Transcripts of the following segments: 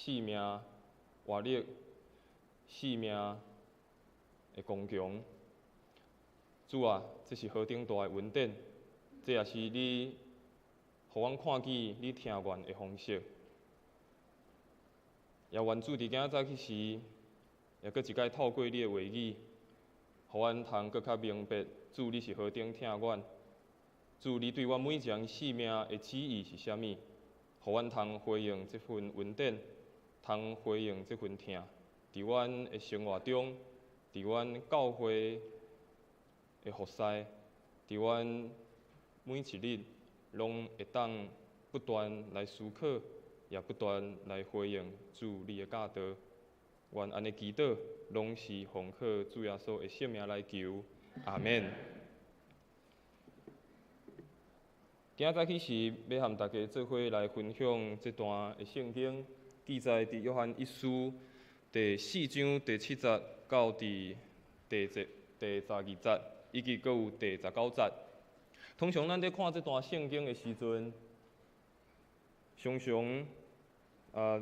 生命活力、生命的剛強。主啊，這是何等大的恩典！這也是你予阮看見你疼阮的方式。也願主佇今仔早起時，也閣一擺透過你的話語，予阮通閣較明白，主你是何等疼阮。主你對阮每一個人生命的旨意是啥物？予阮通回應這份恩典，通回應這份疼，佇阮的生活中，佇阮教會的服侍，佇阮每一日，攏會當不斷來思考，也不斷來回應主你的教導。願按呢祈禱，攏是奉靠主耶穌的聖名來求，阿們。今仔早起時，欲和大家做伙來分享這段的聖經，記載佇約翰一書第四章第七節到佇第十二節，以及閣有第十九節。通常咱佇看這段聖經的時陣，常常啊，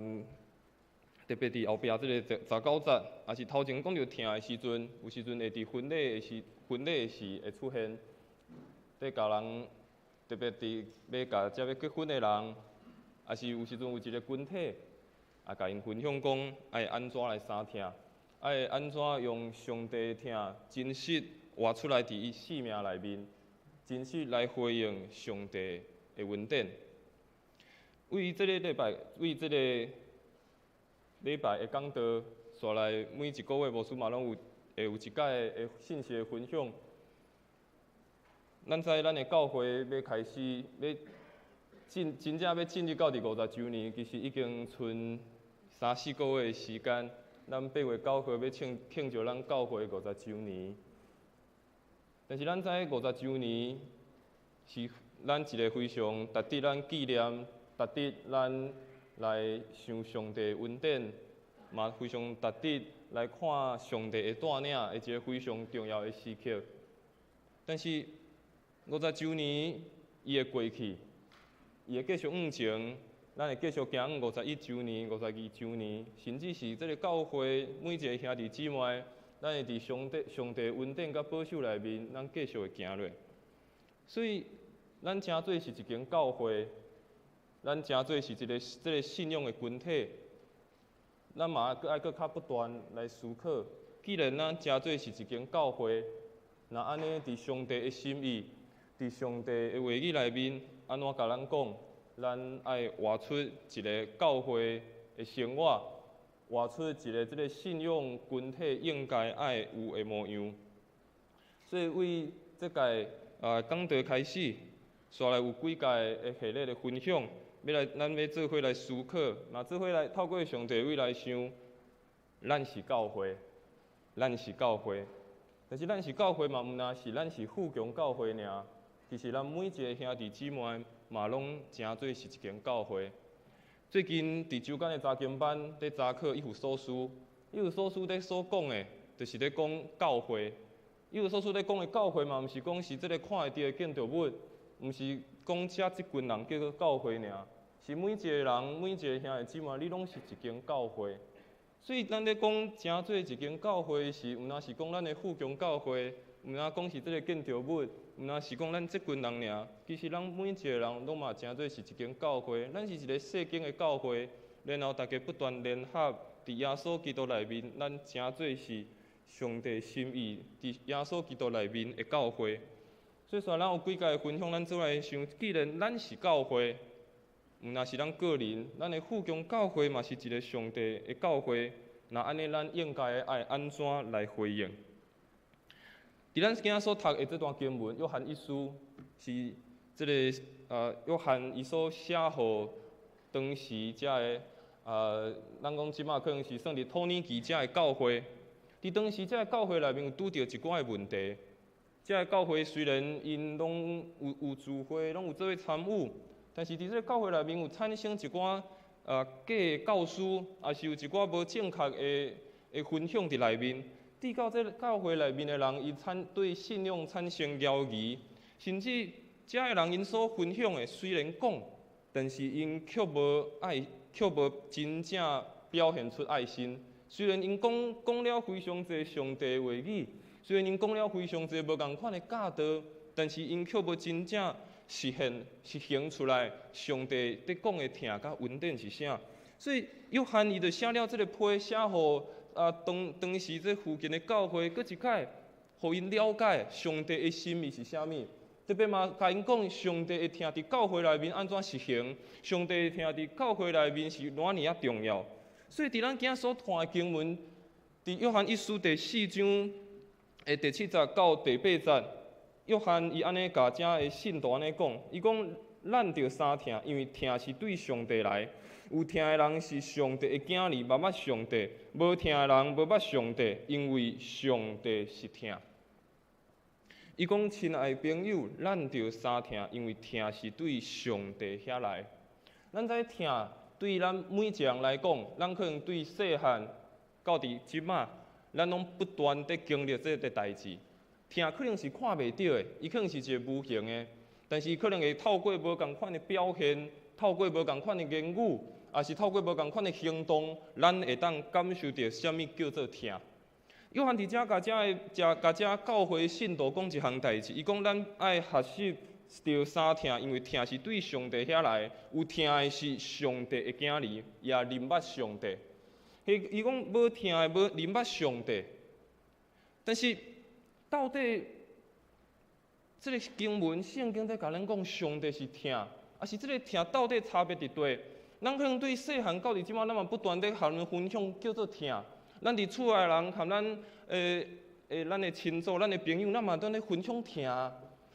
特別佇後壁這个十九節，抑是頭前講著疼的時陣，有時陣會佇婚禮的時會出現，佇共人特別佇欲共遮欲結婚的人，抑是有時陣有一个群體，啊，共𪜶分享講愛按怎來相疼，愛按怎用上帝的疼真實活出來佇伊生命內面，真實來回應上帝的恩典。為這个禮拜，為這个禮拜的講道，紲來每一個月牧師嘛攏有會有一擺的信息的分享。咱知咱的教會欲開始，欲進真正欲進入到第五十週年，其實已經賰三四個月的時間。咱8月9號欲慶祝咱教會五十週年。但是咱知五十週年是咱一个非常值得咱紀念、值得咱來想上帝恩典，嘛非常值得來看上帝的帶領的一个非常重要的時刻。但是五十週年伊會過去，伊會繼續往前，咱會繼續行往51週年、52週年，甚至是這个教會每一个兄弟姊妹，咱會佇上帝恩典佮保守內面，咱繼續會行落。所以，咱成做是一間教會，咱成做是一个這个信仰的群體，咱嘛閣愛閣較不斷來思考。既然咱成做是一間教會，若按呢佇上帝的心意，佇上帝的話語內面，按怎共咱講？咱愛活出一个教會的生活，活出一个這个信仰群體應該愛有的模樣。所以為這屆講道開始，紲來有幾屆的系列的分享，欲來咱欲做伙來思考，嘛做伙來透過上帝話來想，咱是教會，咱是教會，但是咱是教會嘛，毋但是咱是富強教會爾，其實咱每一个兄弟姊妹嘛，攏成做是一間教會。最近佇週間的查經班佇查考以弗所書，以弗所書佇所講的，就是咧講教會。以弗所書咧講的教會嘛，毋是講是這个看會著的建築物，毋是講遮這群人叫做教會爾，是每一个人、每一个兄弟姊妹，你攏是一間教會。所以咱咧講成做一間教會時，毋但是講咱的富強教會，毋但講是這个建築物，毋但是講咱這群人爾。其實咱每一个人攏嘛成做是一間教會，咱是一個細間的教會，然後大家不斷聯合佇耶穌基督內面，咱成做是上帝心意佇耶穌基督內面的教會。所以說，咱有幾屆分享，咱做來想，既然咱是教會，毋但是咱個人，咱的富強教會嘛是一个上帝的教會。若按呢，咱應該愛按怎來回應？佇咱今仔所讀的這段經文，約翰一書是這个約翰伊所寫予當時遮的咱講這馬可能是算佇土耳其遮的教會。佇當時遮的教會內面有拄著一寡的問題。遮的教會雖然𪜶攏有聚會，攏有做伙參與，但是佇這个教會內面有產生一寡假的教師，抑是有一寡無正確的分享佇內面。致到這个教會內面的人，伊產對信仰產生懷疑，甚至遮的人𪜶所分享的雖然講，但是𪜶卻無愛卻無真正表現出愛心。雖然𪜶講講了非常濟上帝的話語，雖然𪜶講了非常濟無仝款的教導，但是𪜶卻無真正實現實行出來上帝佇講的疼佮恩典是啥。所以約翰伊就寫了這个批，寫予啊當當時這附近的教會，閣一擺，予𪜶了解上帝的心意是啥物。特別嘛，共𪜶講上帝的疼佇教會內面按怎實行，上帝的疼佇教會內面是偌爾仔重要。所以佇咱今仔所看的經文，佇約翰一書第四章的第七節到第八節，約翰伊按呢共遮的信徒按呢講，伊講咱著相疼，因為疼是對上帝來，有疼的人是上帝的囝兒，捌捌上帝；無疼的人無捌上帝，因為上帝是疼。伊講：親愛的朋友，咱著相疼，因為疼是對上帝遐來。咱知疼對咱每一个人來講，咱可能對細漢到佇這馬，咱攏不斷佇經歷這個代誌。疼可能是看袂著的，伊可能是一个無形的，但是可能會透過無仝款的表現，透過無仝款的言語，抑是透過無仝款的行動，咱會當感受著啥物叫做疼。約翰佇遮共遮的遮共遮教會信徒講一項代誌，伊講咱愛學習著相疼，因為疼是對上帝遐來，有疼的是上帝的囝兒，也認捌上帝。彼伊講無疼的無認捌上帝，但是到底這个經文聖經佇共咱講上帝是疼，抑是這个疼到底差別佇佗？咱可能對細漢到佇這馬，咱嘛不斷佇予人分享叫做疼。咱佇厝內人含咱的的咱的親族、咱的朋友，咱嘛當咧分享疼。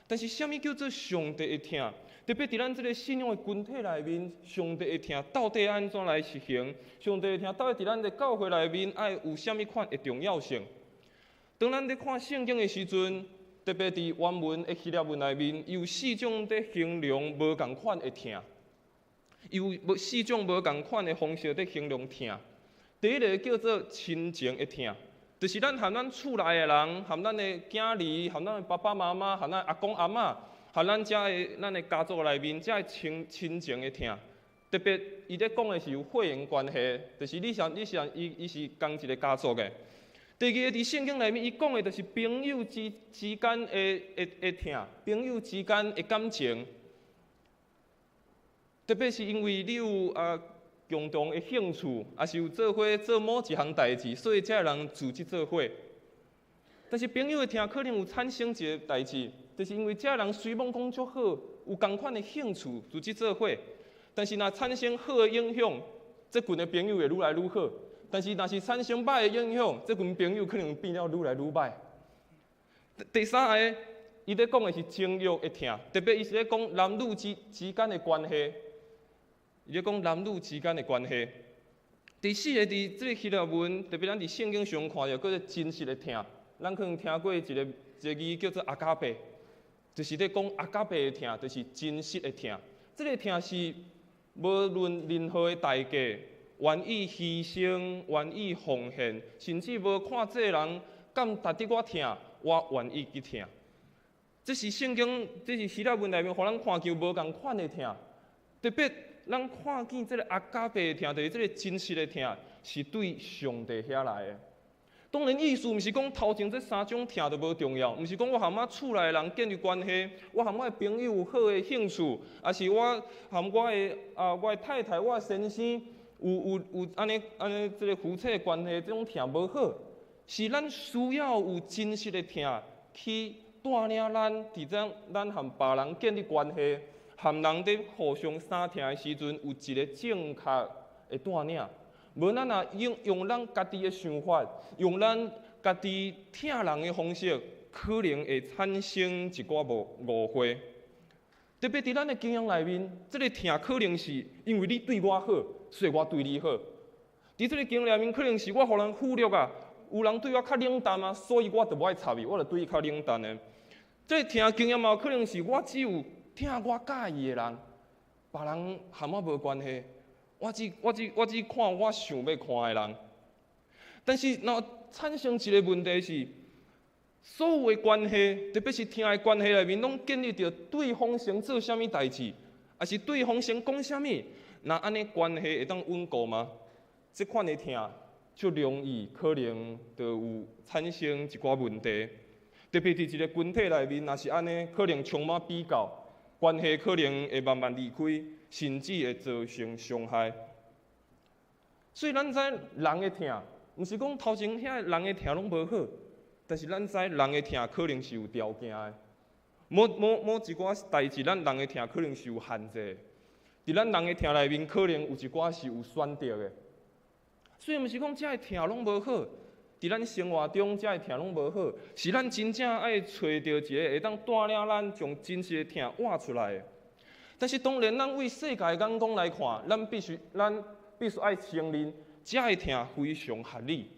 但是，啥物叫做上帝的疼？特別佇咱這个信仰的群體內面，上帝的疼到底按怎來實行？上帝的疼到底佇咱的教會內面愛有啥物款的重要性？當咱佇看聖經的時陣，特別佇原文的希臘文內面，有四種佇形容無仝款的疼，有無四種無仝款的方式佇形容疼。第一个叫做親情的疼，就是咱和咱厝內的人，和咱的囝兒，和咱的爸爸媽媽，和咱阿公阿嬤，和咱遮的咱的家族內面，遮的親親情的疼。特別伊咧講的是有血緣關係，就是你想你想伊伊是仝一个家族的。第二个佇聖經內面，伊講的就是朋友之之間的的的疼，朋友之間的感情。特別是因為你有啊共同的興趣，抑是有做伙做某一項代誌，所以才會人組織做伙。但是朋友的疼可能有產生一个代誌，就是因為這人雖罔講足好，有仝款的興趣組織做伙，但是若產生好的影響，這群的朋友會愈來愈好；但是若是產生歹的影響，這群朋友可能變了愈來愈歹。第三个，伊咧講的是情慾的疼，特別伊是咧講男女之之間的關係。伊咧講男女之間的關係。第四個，佇這个希臘文，特別咱佇聖經上看著，叫做真實的疼。咱可能聽過一个一个字叫做阿加貝，就是咧講阿加貝的疼，就是真實的疼。這个疼是無論任何的代價，願意犧牲、願意奉獻，甚至無看這个人敢值得我疼，我願意去疼。這是聖經，這是希臘文內面，予咱看見無仝款的疼，特別。咱看見這个阿加貝的疼，就是這个真實的疼，是對上帝遐來的。當然，意思毋是講頭前這三種疼都無重要，毋是講我和我厝內人建立關係，我和我的朋友有好的興趣，抑是我和我的啊我的太太、我的先生有有有按呢按呢這个夫妻的關係，這種疼無好，是咱需要有真實的疼去帶領咱，佇這咱和別人建立關係。和人佇互相相疼的時陣，有一个正確的帶領。無咱若用用咱家己的想法，用咱家己疼人的方式，可能會產生一寡誤誤會。特別佇咱的經驗內面，這个疼可能是因為你對我好，所以我對你好。佇這个經驗內面，可能是我予人忽略啊，有人對我較冷淡啊，所以我就無愛插伊，我就對伊較冷淡的。這个疼經驗嘛，可能是我只有疼我佮意的人，別人和我無關係。我只我只我只看我想欲看的人。但是，若產生一个問題是，所有的關係，特別是疼的關係內面，攏建立著對方先做啥物代誌，抑是對方先講啥物，若按呢關係會當穩固嗎？這款的疼，足容易可能就有產生一寡問題。特別佇一個群體內面，若是按呢，可能充滿比較，關係可能會慢慢離開，甚至會造成傷害。所以咱知人的疼，毋是講頭前遐個人的疼攏無好，但是咱知人的疼可能是有條件的。某某某一寡代誌，咱人的疼可能是有限制的。佇咱人的疼內面，可能有一寡是有選擇的。所以毋是講遮的疼攏無好，佇咱生活中遮的疼攏無好，是咱真正愛揣著一個會當帶領咱將真實的疼活出來的。但是當然，咱為世界的眼光來看，咱必須愛承認，遮的疼非常合理。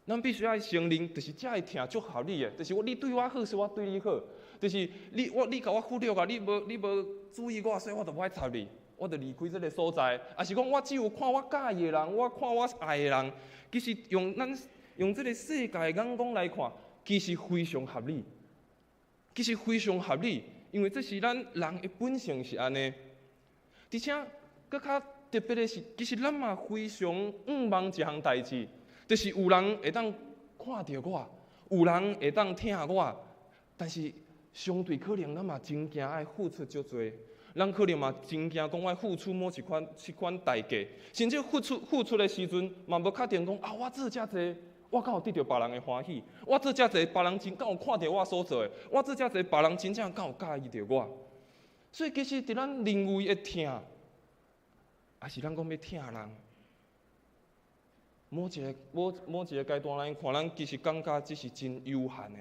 咱必須愛承認，就是遮的疼足合理的，就是我你對我好，所以我對你好。就是你共我忽略啊，你無注意我，所以我就無愛插你，我就離開這个所在。抑是講我只有看我佮意的人，我看我愛的人，其實用咱用這个世界的眼光來看，其實非常合理。其實非常合理，因為這是咱人的本性是按呢。而且，閣較特別的是，其實咱嘛非常向望一項代誌，就是有人會當看著我，有人會當疼我，但是相對可能咱嘛真驚愛付出足濟，咱可能嘛真驚講愛付出某一款這款代價，甚至付出的時陣嘛無確定講啊，我做遮濟，我敢有得著別人的歡喜？我做遮濟，別人真敢有看著我所做的？我做遮濟，別人真正敢有佮意著我？所以其實佇咱認為的疼，抑是咱講欲疼人，某一個階段來看，咱其實感覺這是真有限的，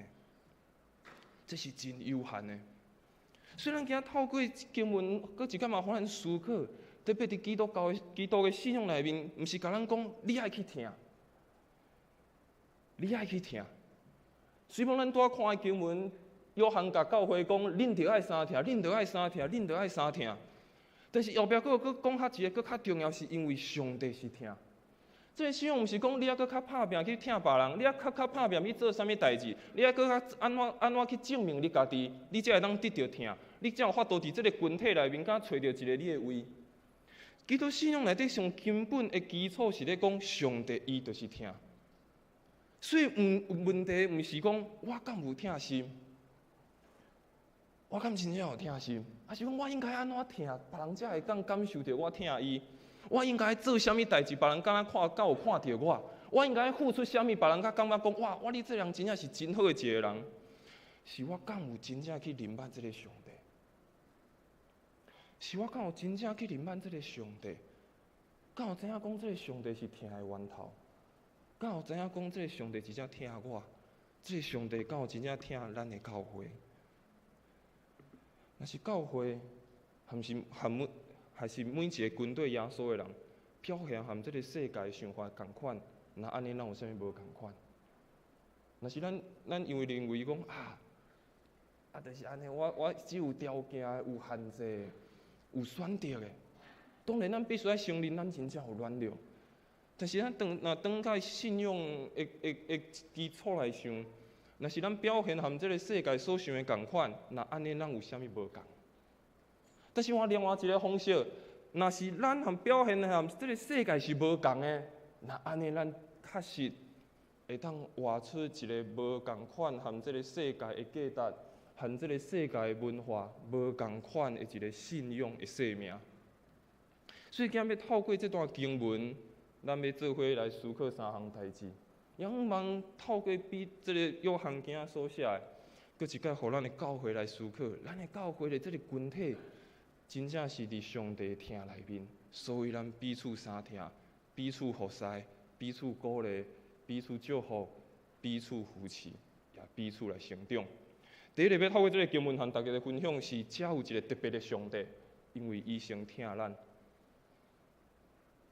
這是真有限的。所以咱今仔透過經文，閣一擺嘛予咱思考，特別佇基督教的基督的信仰內面，毋是共咱講你愛去疼，你愛去疼。雖然咱拄仔看的經文，約翰共教會講，恁著愛相疼，恁著愛相疼，恁著愛相疼。但是後壁閣閣講較一個閣較重要，是因為上帝是疼。這个信仰毋是講你愛閣較拍拚去疼別人，你愛較較拍拚去做啥物代誌，你愛閣較按怎按怎去證明你家己，你才會當得著疼，你才有法度佇這个群體內面，敢揣著一个你的位。基督信仰內底上根本的基礎是咧講上帝伊就是疼，所以毋問題毋是講我敢有疼心，我敢真正有疼心，抑是講我應該按怎疼，別人才會當感受著我疼伊。我應該做啥物代誌，別人敢若看，敢有看著我？我應該付出啥物，別人才感覺講哇，我你這人真正是真好的一个人。是我敢有真正去認捌這个上帝？是我敢有真正去認捌這个上帝？敢有知影講這个上帝是疼的源頭？敢有知影講這个上帝真正疼我？這个上帝敢有真正疼咱的教會？若是教會，含是含每，還是每一个跟隨耶穌的人，表現和這个世界想法仝款，若按呢，咱有啥物無仝款？若是咱因為認為講啊，啊，就是按呢，我只有條件有限制，有選擇的。當然，咱必須愛承認，咱真正有軟弱。但是咱當若轉到信仰的基礎來想，若是咱表現和這个世界所想的仝款，若按呢，咱有啥物無仝？但是換另外一个方式，若是咱和表現和這个世界是無仝的，若按呢，咱確實會當活出一个無仝款和這个世界的價值，和這个世界的文化無仝款的一个信仰的生命。所以今仔欲透過這段經文，咱欲做伙來思考三項代誌。仰望透過比這个約翰囝所寫的，閣一擺予咱的教會來思考，咱的教會的這个群體，真正是佇上帝疼內面，所以咱彼此相疼，彼此服侍，彼此鼓勵，彼此祝福，彼此扶持，也彼此來成長。第一个欲透過這个經文和大家來分享是，遮有一个特別的上帝，因為伊先疼咱。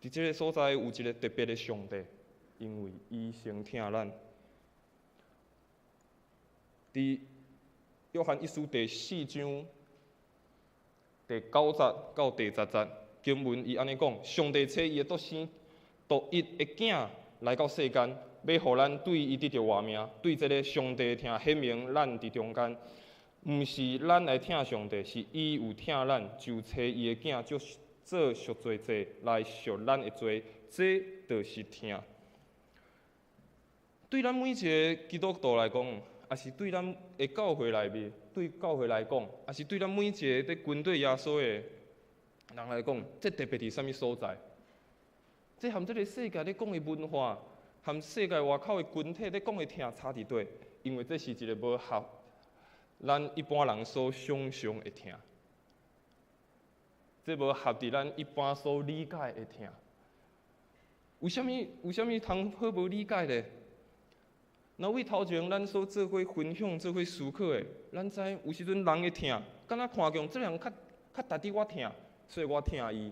佇這个所在有一个特別的上帝，因為伊先疼咱。佇約翰一書第四章第九節到第十節經文，伊按呢講：上帝差伊的獨生獨一的囝來到世間，欲予咱對伊得著活命，對這个上帝疼顯明咱佇中間，毋是咱來疼上帝，是伊有疼咱，就差伊的囝做做贖罪祭來贖咱的罪，這就是疼。對咱每一个基督徒來講，抑是對咱的教會內面，對教會來講，抑是對咱每一个佇跟綴耶穌的人來講，這特別佇啥物所在？這和這个世界咧講的文化，和世界外口的群體咧講的疼差佇佗？因為這是一个無合咱一般人所想像的疼，這無合佇咱一般所理解的疼。為啥物？為啥物通好無理解咧？若為頭前咱所做伙分享、做伙思考的，咱知有時陣人的疼，敢若看見這人較較值得我疼，所以我疼伊。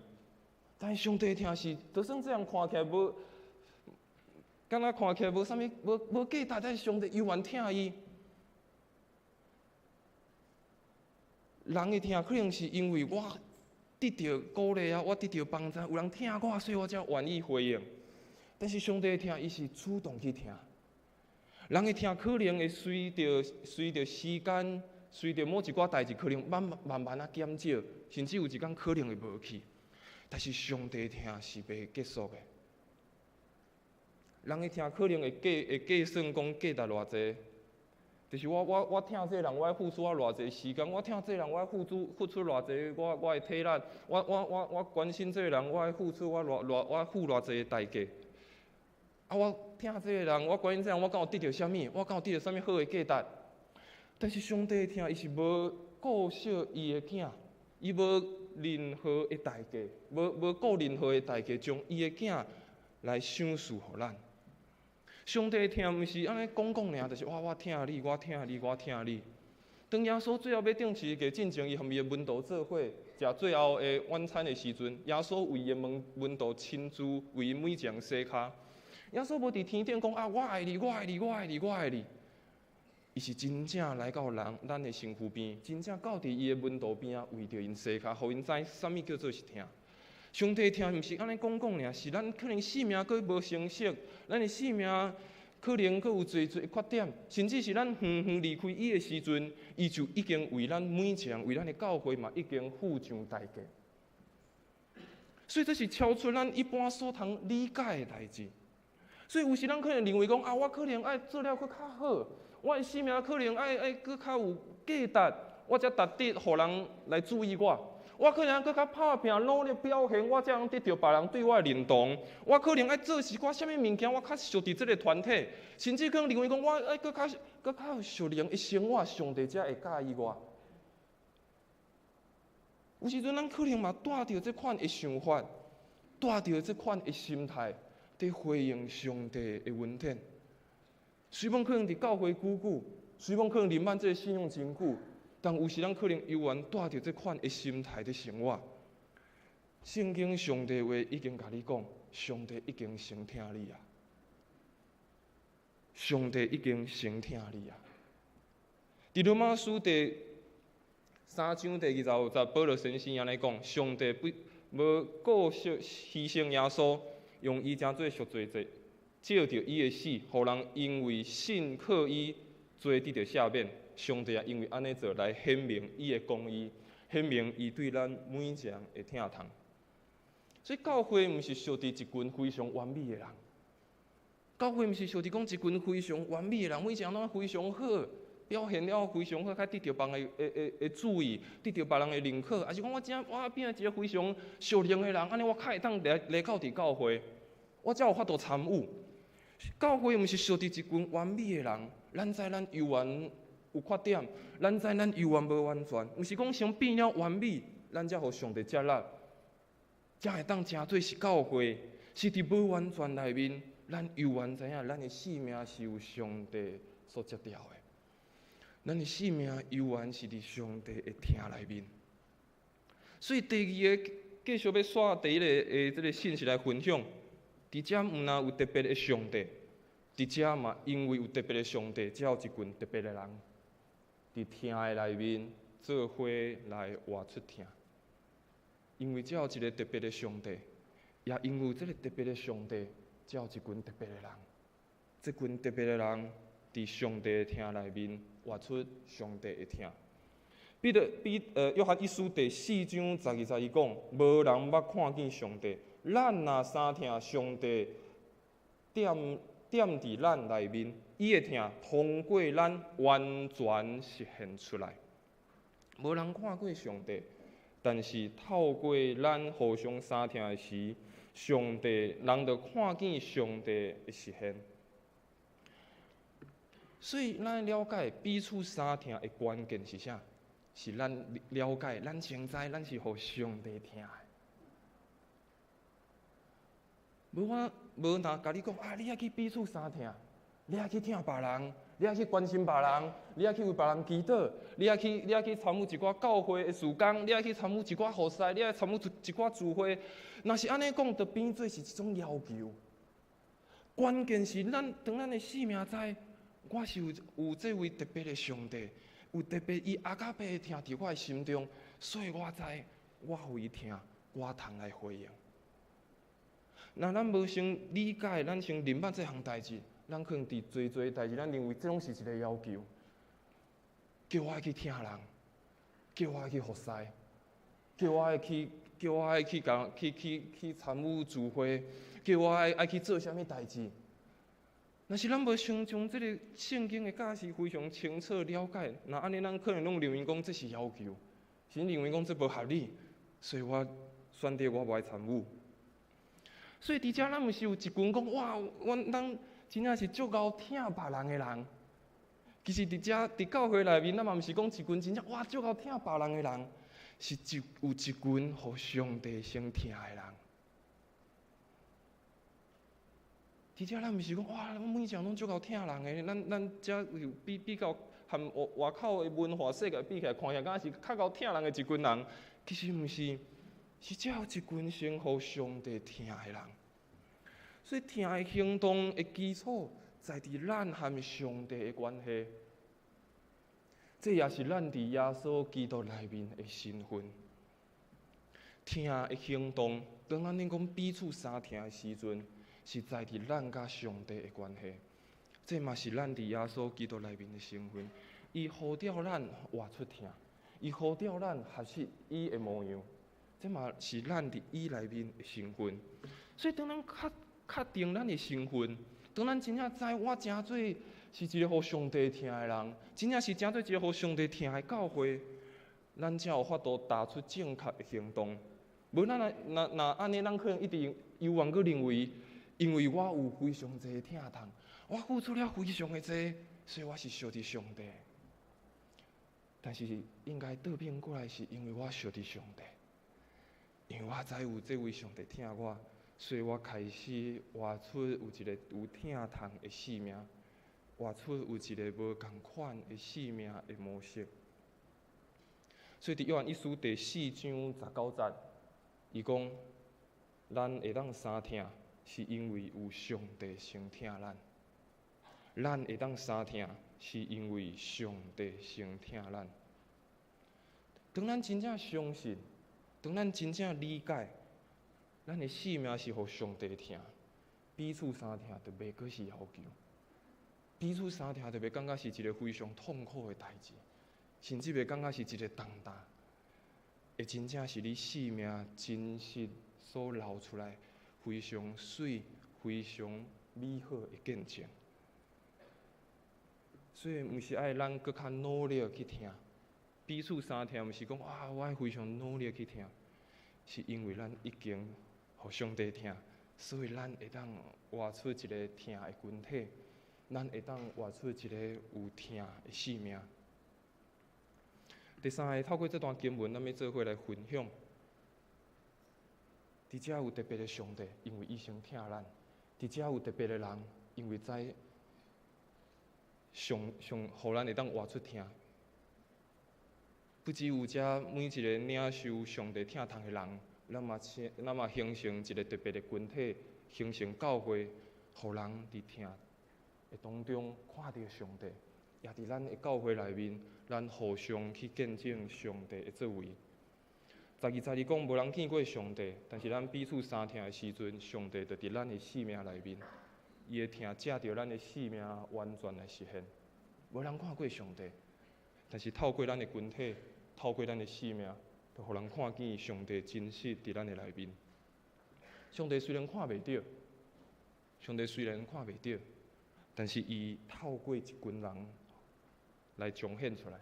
但是上帝的疼是，就算這人看起來無，敢若看起來無啥物、無無價值，但是上帝猶原疼伊。人的疼可能是因為我得著鼓勵啊，我得著幫助，有人疼我，所以我才願意回應。但是上帝的疼，伊是主動去疼。人的疼可能會隨著隨著時間，隨著某一寡代誌，可能慢慢慢慢仔減少，甚至有一工可能會無去。但是上帝的疼是袂結束的。人的疼可能會計會計算講價值偌濟，就是我我我疼這个人，我愛付出我偌濟時間；我疼這个人，我愛付出付出偌濟我我的體力；我我我我關心這个人，我愛付出我偌偌我付偌濟的代價。啊！我疼這个人，我關心這个人，我敢有得著啥物？我敢有得著啥物好的價值？但是上帝的疼，伊是無顧惜伊的囝，伊無任何的代價，無無顧任何的代價，將伊的囝來賞賜予咱。上帝的疼毋是按呢講講爾，就是我我疼你，我疼你，我疼你。當耶穌最後欲釘十字架進前，伊和伊的門徒做伙食最後的晚餐的時陣，耶穌為伊的門門徒親自為𪜶每一人洗跤。耶穌無佇天頂講啊，我愛你，我愛你，我愛你，我愛你。伊是真正來到人咱的身軀邊，真正到佇伊的門徒邊仔，為著𪜶洗跤，予𪜶知啥物叫做是疼。上帝疼毋是按呢講講爾，是咱可能生命閣無成熟，咱的生命可能閣有濟濟的缺點，甚至是咱遠遠離開伊的時陣，伊就已經為咱每一人，為咱的教會嘛，已經付上代價。所以這是超出咱一般所通理解的代誌。所以有時咱可能認為講啊，我可能愛做了閣較好，我的生命可能愛愛閣較有價值，我才值得予人來注意我。我可能閣較拍拚努力表現，我才通得著別人對我的認同。我可能愛做一寡啥物物件，我較屬佇這个團體，甚至可能認為講我愛閣較閣較有屬靈的生活，上帝才會佮意我。有時陣咱可能嘛帶著這款的想法，帶著這款的心態，佇回應上帝的恩典。雖罔可能佇教會久久，雖罔可能認捌這个信仰真久，但有時咱可能猶原帶著這款的心態佇生活。聖經上帝話已經共你講，上帝已經先疼你啊！上帝已經先疼你啊！佇羅馬書第三章第二十五節，保羅先生按呢講：上帝不無顧惜犧牲耶穌，用伊成做贖罪祭，藉著伊的死，予人因為信靠伊，罪得著赦免。上帝也因為按呢做來顯明伊的公義，顯明伊對咱每一人的疼痛。所以教會毋是屬佇一群非常完美的人，教會毋是屬佇講一群非常完美的人，每一個人攏非常好，表現了非常好，較得著別人的的的注意，得著別人的認可，抑是講我真我變一個非常屬靈的人，按呢我較會當來來到佇教會，我才有法度參與。教會毋是屬佇一群完美的人，咱知咱猶原有缺點，咱知咱猶原無完全，毋是講先變了完美，咱才予上帝接納，才會當成做是教會，是佇無完全內面，咱猶原知影咱的生命是有上帝所接著的，咱的生命猶原是佇上帝的疼內面。所以第二个繼續欲紲第一个的這个信息來分享，佇遮毋但有特別的上帝，佇遮嘛因為有特別的上帝，才有一群特別的人，佇疼的內面做伙來活出疼。因為才有一个特別的上帝，也因為這个特別的上帝，才有一群特別的人。這群特別的人，佇上帝的疼內面活出上帝的疼。彼得彼呃約翰一書第四章十二節伊講，無人捌看見上帝。咱若相疼，上帝踮踮佇咱內面，伊的疼通過咱完全實現出來。無人看過上帝，但是透過咱互相相疼的時，上帝人就看見上帝的實現。所以咱了解彼此相疼的關鍵是啥？是咱了解，咱先知咱是予上帝疼的。無我無若共你講啊，你愛去彼此相疼，你愛去疼別人，你愛去關心別人，你愛去為別人祈禱，你愛去參與一寡教會的事工，你愛去參與一寡服侍，你愛參與一寡聚會。若是按呢講，就變做是一種要求。關鍵是咱當咱的生命知，我是有這位特別的上帝，有特別伊阿加貝的疼佇我的心中，所以我知我予伊疼，我通來回應。若咱無先理解，咱先明白這項代誌，咱可能佇濟濟代誌，咱認為這攏是一個要求，叫我愛去疼人，叫我愛去服侍，叫我愛去共去去去參與聚會，叫我愛去做啥物代誌。若是咱無先將這個聖經的教示非常清楚了解，若按呢，咱可能攏認為講這是要求，甚至認為講這無合理，所以我選擇我無愛參與。所以佇遮咱毋是有一群講哇，阮咱真正是足𠢕疼別人的人。其實佇遮佇教會內面，咱嘛毋是講一群真正哇足𠢕疼別人的人，是有一群予上帝先疼的人。佇遮咱毋是講哇，咱每一個攏足𠢕疼人的，咱遮有比較和外口的文化世界比起來，看起來敢若是較𠢕疼人的一群人，其實毋是。是遮有一群先予上帝疼的人，所以疼的行動的基礎在佇咱和上帝的關係，這也是咱佇耶穌基督內面的身份。疼的行動，當咱咧講彼此相疼的時陣，是在佇咱佮上帝的關係，這嘛是咱佇耶穌基督內面的身份。伊呼召咱活出疼，伊呼召咱學習伊的模樣。這嘛是咱佇伊內面的身份，所以當咱確確定咱的身份，當咱真正知我誠做是一個予上帝疼的人，真正是誠做一個予上帝疼的教會，咱才有法度踏出正確的行動。無咱若若若按呢，咱可能一直猶原閣認為，因為我有非常濟的疼痛，我付出了非常的濟，所以我是屬佇上帝。但是應該倒轉過來，是因為我屬佇上帝。因為我知有這位上帝疼我，所以我開始活出有一個有疼痛的生命，活出有一個無仝款的生命的模式。所以佇約翰一書第四章十九節，伊講：咱會當相疼，是因為有上帝先疼咱；咱會當相疼，是因為上帝先疼咱。當咱真正相信，當咱真正理解，咱的生命是予上帝疼，彼此相疼就袂閣是要求，彼此相疼就袂感覺是一個非常痛苦的代誌，甚至袂感覺是一個重擔，會真正是你生命真實所流出來非常媠、非常美好的見證。所以，毋是愛咱閣較努力去疼。彼此相疼，毋是講啊，我愛非常努力去疼，是因為咱已經予上帝疼，所以咱會當活出一個疼的群體，咱會當活出一個有疼的生命。第三個，透過這段經文，咱欲做伙來分享。佇遮有特別的上帝，因為伊先疼咱；佇遮有特別的人，因為知上上，予咱會當活出疼。不只有遮每一個領受上帝疼痛的人，咱嘛請，咱嘛形成一個特別的群體，形成教會，予人佇疼的當中看著上帝，也佇咱的教會內面，咱互相去見證上帝的作為。十二節伊講，無人見過上帝，但是咱彼此相疼的時陣，上帝就佇咱的生命內面，伊的疼藉著咱的生命完全來實現。無人看過上帝，但是透過咱的群體。透過咱的生命，就予人看見上帝真實佇咱的內面。上帝雖然看袂著，上帝雖然看袂著，但是伊透過一群人來彰顯出來。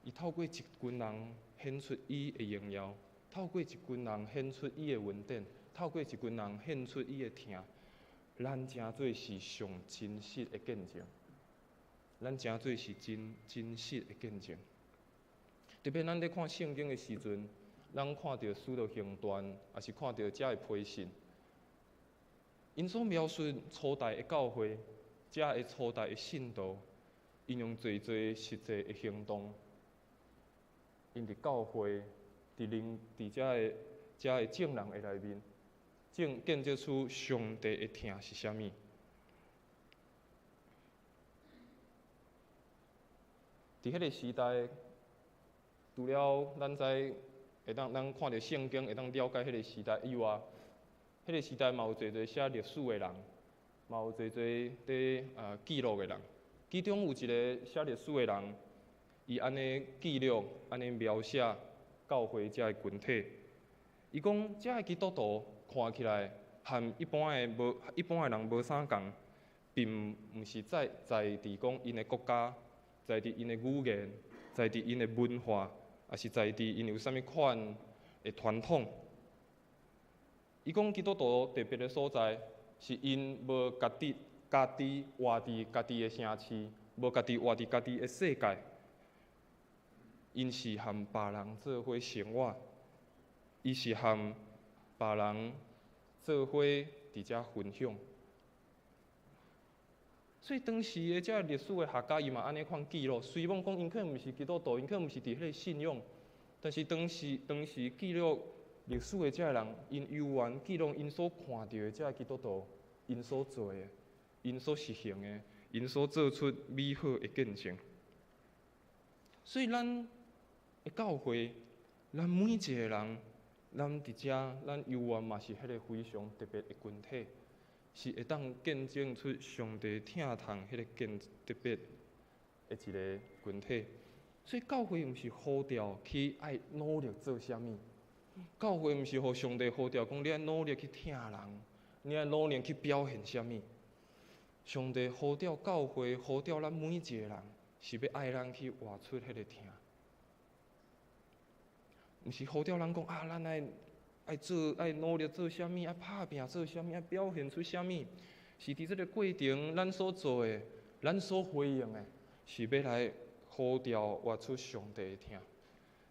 伊透過一群人顯出伊的榮耀，透過一群人顯出伊的恩典，透過一群人顯出伊的疼。咱成做是上真實的見證，咱成做是真真實的見證。特別咱咧看聖經的時陣，咱看著使徒行傳，抑是看著遮的批信，𪜶所描述初代的教會，遮的初代的信徒，𪜶用濟濟實際的行動，𪜶佇教會，佇靈，佇遮的眾人的內面，正見證出上帝的疼是啥物。佇彼个時代，除了咱知會當咱看著聖經會當了解彼个時代以外，彼个時代嘛有濟濟寫歷史的人，嘛有濟濟佇記錄的人。其中有一个寫歷史的人，伊按呢記錄，按呢描寫教會遮个群體。伊講遮个基督徒看起來和一般的無一般的人無啥仝，並毋是在在佇講𪜶的國家，在佇𪜶的語言，在佇𪜶的文化，抑是在佇𪜶有啥物款的傳統。伊講基督徒特別的所在，是𪜶無家己家己活佇家己的城市，無家己活佇家己的世界。𪜶是和別人做伙生活，伊是和別人做伙佇遮分享。所以當時的這歷史的學家，伊嘛按呢款記錄。雖罔講𪜶可能毋是基督徒，𪜶可能毋是佇彼个信仰，但是當時記錄歷史的這个人，𪜶猶原記錄𪜶所看著的這个基督徒，𪜶所做的，𪜶所實行的，𪜶所做出美好的見證。所以咱的教會，咱每一個人，咱佇遮，咱猶原嘛是彼个非常特別的群體，是會當見證出上帝疼痛彼個見特別的一个群體。所以教會毋是呼召去愛努力做啥物，教會毋是予上帝呼召講你愛努力去疼人，你愛努力去表現啥物。上帝呼召教會，呼召咱每一個人，是欲愛咱去活出彼个疼。毋是呼召咱講啊，咱愛愛做愛努力做啥物，愛拍拚做啥物，愛表現出啥物。是佇這个過程，咱所做的，咱所回應的，是欲來呼召活出上帝的疼。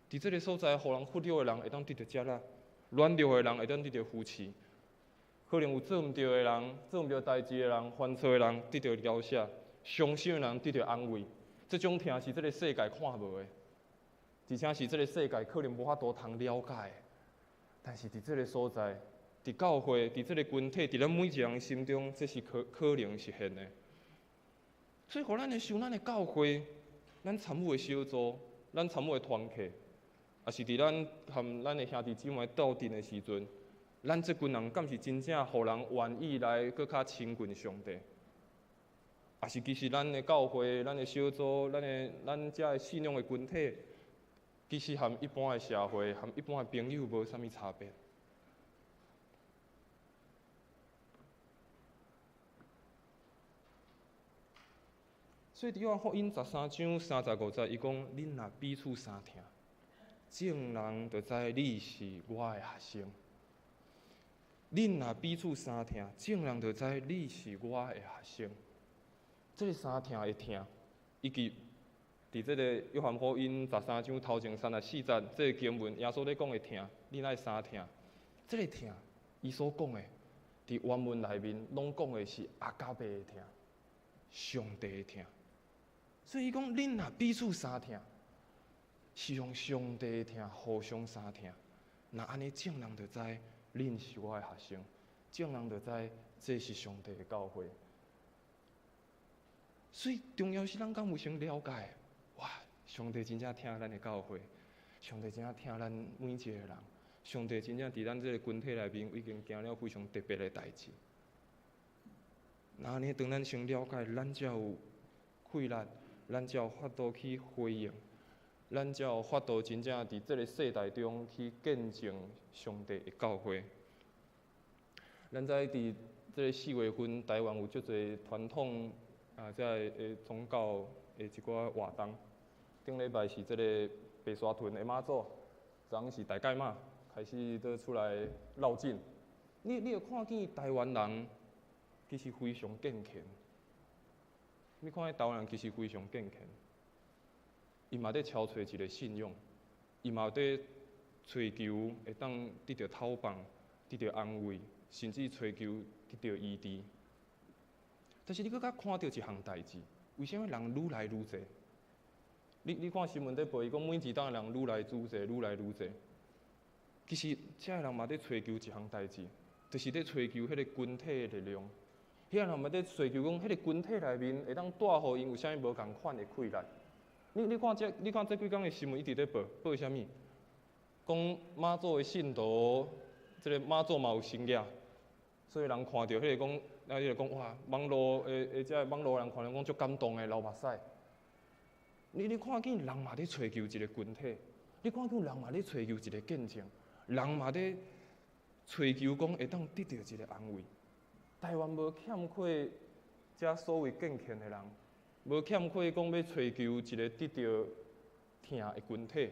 佇這个所在，予人忽略的人會當得著食力，軟弱的人會當得著扶持。可能有做毋對的人，做毋對代誌的人，犯錯的人得著饒赦，傷心的人得著安慰。這種疼是這个世界看無的，而且是這个世界可能無法度通了解的。但是佇這个所在，佇教會，佇這个群體，佇咱每一个人心中，這是可可能實現的。所以，予咱來想咱的教會，咱參與的小組，咱參與的團契，抑是佇咱和咱的兄弟姊妹鬥陣的時陣，咱這群人敢是真正予人願意來閣較親近上帝？抑是其實咱的教會、咱的小組、咱的咱遮的信仰的群體，其實和一般的社會、和一般的朋友無啥物差別。所以佇約翰福音13章35節，伊講：恁若彼此相疼，眾人就知你是我的學生。恁若彼此相疼，眾人就知你是我的學生。這个相疼的疼，以及佇這个約翰福音十三章頭前34節這个經文，耶穌咧講的疼，恁愛相疼。這个疼，伊所講的，佇原文內面攏講的是阿加貝的疼，上帝的疼。所以伊講，恁若彼此相疼，是用上帝的疼互相相疼。若按呢，眾人就知恁是我的學生，眾人就知這是上帝的教會。所以重要是咱敢有先了解，哇！上帝真正疼咱的教會，上帝真正疼咱每一個人，上帝真正佇咱這个群體內面已經行了非常特別的代誌。若按呢，當咱先了解，咱才有氣力，咱才有法度去回應。咱才有法度真正佇這个世代中去見證上帝的教會。咱知佇這个4月份，台灣有足濟傳統啊，這个的宗教的一寡活動。頂禮拜是這个白沙屯的媽祖，昨昏是大甲媽開始倒出來繞境。你會看見台灣人其實非常敬虔。你看見台灣人其實非常敬虔。伊嘛佇朝揣一个信仰，伊嘛佇揣求會當得著透放、得著安慰，甚至揣求得著醫治。但是你閣較看著一項代誌，為啥物人愈來愈濟？你看新聞佇報，伊講每一冬人愈來愈濟，愈來愈濟。其實，這个人嘛佇揣求一項代誌，就是佇揣求彼个群體的力量。彼个人嘛佇揣求講，彼个群體內面會當帶予𪜶有啥物無仝款的氣力。你看這幾工的新聞一直佇報，報啥物？講媽祖的信徒，這个媽祖嘛有神跡，所以人看著彼个講，啊，伊就講哇，網路的的這個網路人看著講足感動的，流目屎。你看見人嘛佇揣求一个群體，你看見人嘛佇揣求一个見證，人嘛佇揣求講會當得著一个安慰。台灣無欠缺這所謂敬虔的人。無欠缺講欲揣求一个得著疼的群體，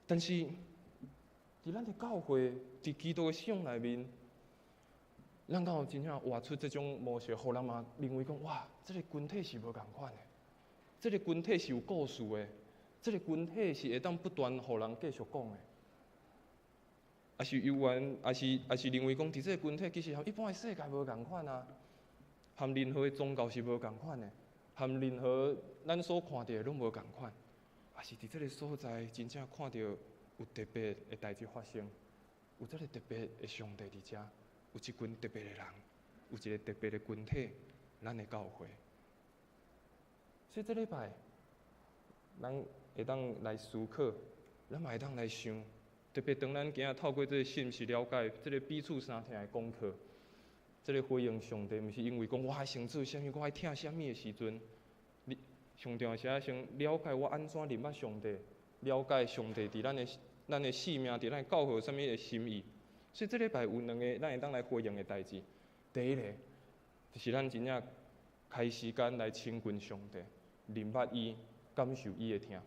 但是佇咱的教會，佇基督的信仰內面，咱敢有真正活出這種模式，予人嘛認為講哇，這个群體是無仝款的，這个群體是有故事的，這个群體是會當不斷予人繼續講的，抑是猶原，抑是認為講，佇這个群體其實和一般的世界無仝款啊。和任何的宗教是無仝款的，和任何咱所看著的攏無仝款，抑是佇這个所在真正看著有特別的代誌發生，有這个特別的上帝佇遮，有一群特別的人，有一个特別的群體，咱的教會。所以這禮拜，咱會當來思考，咱嘛會當來想，特別當咱今仔透過這个信息了解這个彼此相疼的功課。這个回應上帝，毋是因為講我愛先做啥物，我愛疼啥物的時陣，你上重要是愛先了解我按怎認捌上帝，了解上帝佇咱的生命，佇咱的教會有啥物的心意。所以這禮拜有兩个咱會當來回應的代誌。第一个，就是咱真正開時間來親近上帝，認捌伊，感受伊的疼。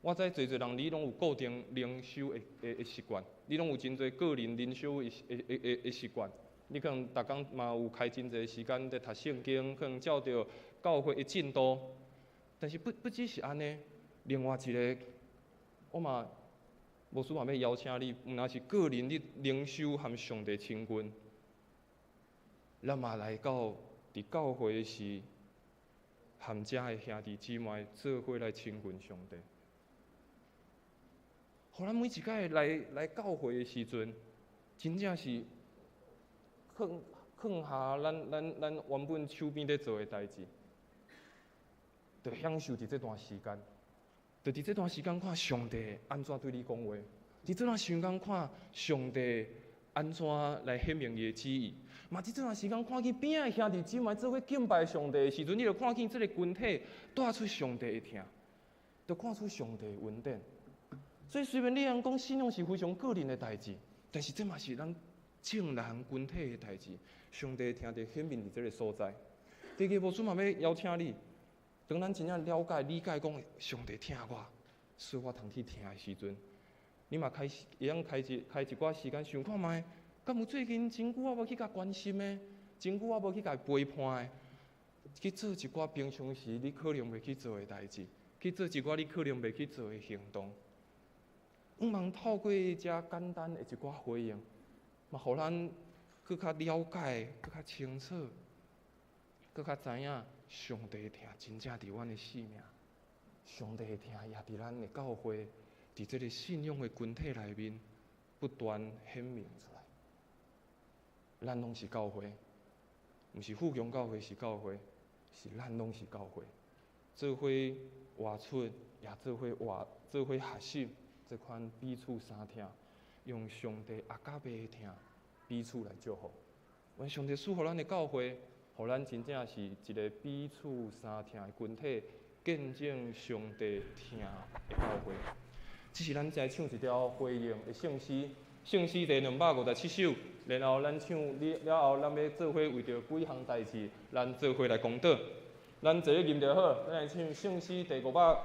我知濟濟人你攏有固定靈修的習慣，你攏有真濟個人靈修的習慣。你可能逐工嘛有開真濟時間佇讀聖經，可能照著教會的進度。但是不只是按呢，另外一个，我嘛牧師嘛欲邀請你，毋但是個人你靈修和上帝親近，咱嘛來到佇教會時，和遮的兄弟姊妹做伙來親近上帝。予咱每一擺來教會的時陣，真正是放下咱原本手邊咧做的代誌，就享受佇這段時間，就佇這段時間看上帝按怎對你講話，佇這段時間看上帝按怎來顯明伊的旨意，嘛佇這段時間看見邊仔的兄弟姊妹做伙敬拜上帝的時陣，你就看見這个群體帶出上帝的疼，就看出上帝的恩典。所以雖然你通講信仰是非常個人的代誌，但是這嘛是咱眾人群體的代誌，上帝疼就顯明佇這个所在。第二个，牧師嘛欲邀請你，當咱真正了解、理解講上帝疼我，所以我通去疼的時陣，你嘛開始會用開一寡時間想看覓，敢有最近真久我無去共關心的，真久我無去共陪伴的，去做一寡平常時你可能袂去做的代誌，去做一寡你可能袂去做的行動。向望透過遮簡單的一寡回應，嘛，予咱閣較了解、閣較清楚、閣較知影上帝的疼真正佇阮的生命，上帝的疼也佇咱的教會，佇這个信仰的群體內面不斷顯明出來。咱攏是教會，毋是富強教會是教會，是咱攏是教會，做伙活出，也做伙活，做伙學習這款彼此相疼，用上帝阿加貝的疼彼此來祝福。願上帝賜予咱的教會，予咱真正是一个彼此相疼的群體。見證上帝疼的教會。這是咱再唱一條回應的聖詩，聖詩第257首，然後咱唱了後，咱欲做伙為著幾項代誌，咱做伙來公禱。咱坐咧吟就好，咱來唱聖詩第五百。